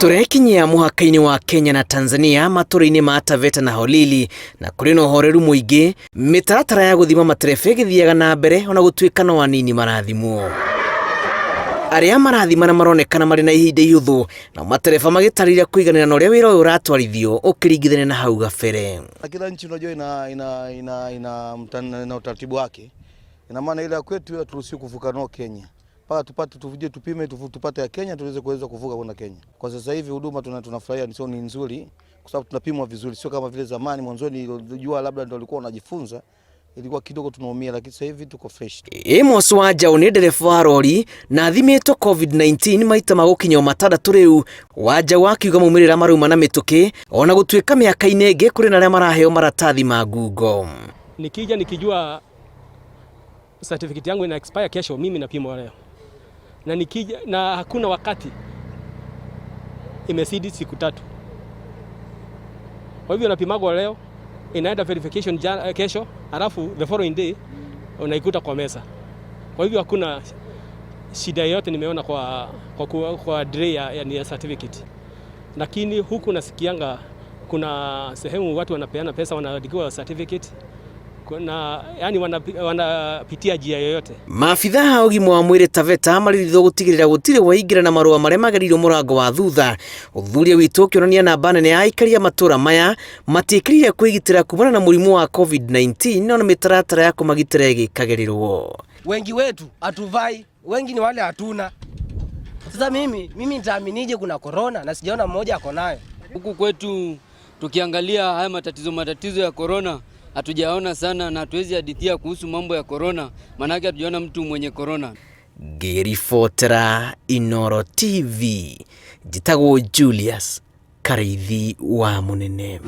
Tũrekinyia mũhaka-inĩ wa Kenya na Tanzania matũra-inĩ ma Taveta na Holili na kũrĩ na ũhoreru mũingĩ, mĩtaratara ya gũthima matereba ĩgĩthiaga na mbere ona gũtuĩka no anini marathimwo. Arĩa marathimana maronekana marĩ na ihinda ihũthũ, nao matereba magĩtarĩria kũiganĩra na ũrĩa wĩra ũyũ ũratwarithio ũkĩringithania na hau gabere. Kila nchi unajua ina utaratibu wake. Ina maana ile ya kwetu haturuhusiwi kuvuka nao Kenya mpaka tupate tuvuje tupime tupate ya Kenya tuweze kuweza kuvuka kwenda Kenya. Kwa sasa hivi huduma tunafurahia ni sio ni nzuri kwa sababu tunapimwa vizuri, sio kama vile zamani mwanzoni jua labda ndio walikuwa wanajifunza, ilikuwa kidogo tunaumia, lakini sasa hivi tuko fresh. Amos Wanjaũ nĩ ndereba wa rori na athimĩtwo COVID-19 maita magũkinya o matandatũ rĩu. Wanjaũ akiuga maumĩrĩra marauma na mĩtũkĩ ona gũtuĩka mĩaka-inĩ ĩngĩ kũrĩ na arĩa maraheo maratathi ma ngungo. Nikija nikijua certificate yangu ina expire kesho, mimi napimwa leo, na nikija na hakuna wakati imezidi siku 3. Kwa hivyo napimagwa leo, inaenda verification jana, kesho, alafu the following day unaikuta kwa meza. Kwa hivyo hakuna shida yoyote nimeona kwa delay ya certificate. Lakini huku nasikianga kuna sehemu watu wanapeana pesa wanaandikiwa certificate na yani wanapitia njia yoyote. Maabithaa a ũgima wa mwĩrĩ Taveta marĩrithwo gũtigĩrĩra gũtirĩ waingĩra na marũa marĩa magereirwo mũrango wa thutha. Ũthuthuria witũ ũkĩonania namba nene ya aikari a matũra maya matiĩkĩrĩire kwĩgitĩra kumana na mũrimũ wa COVID-19 ona mĩtaratara ya kũmagitĩra ĩgĩkagĩrĩrwo. Wengi wetu hatuvai, wengi ni wale hatuna. Sasa mimi nitaaminije kuna corona na sijaona mmoja ako nayo? Huku kwetu tukiangalia haya matatizo ya corona hatujaona sana na hatuwezi hadithia kuhusu mambo ya corona, maanake hatujaona mtu mwenye corona. Ngĩribotera Inooro TV njĩtagwo Julius Karĩithi wa Mũnene.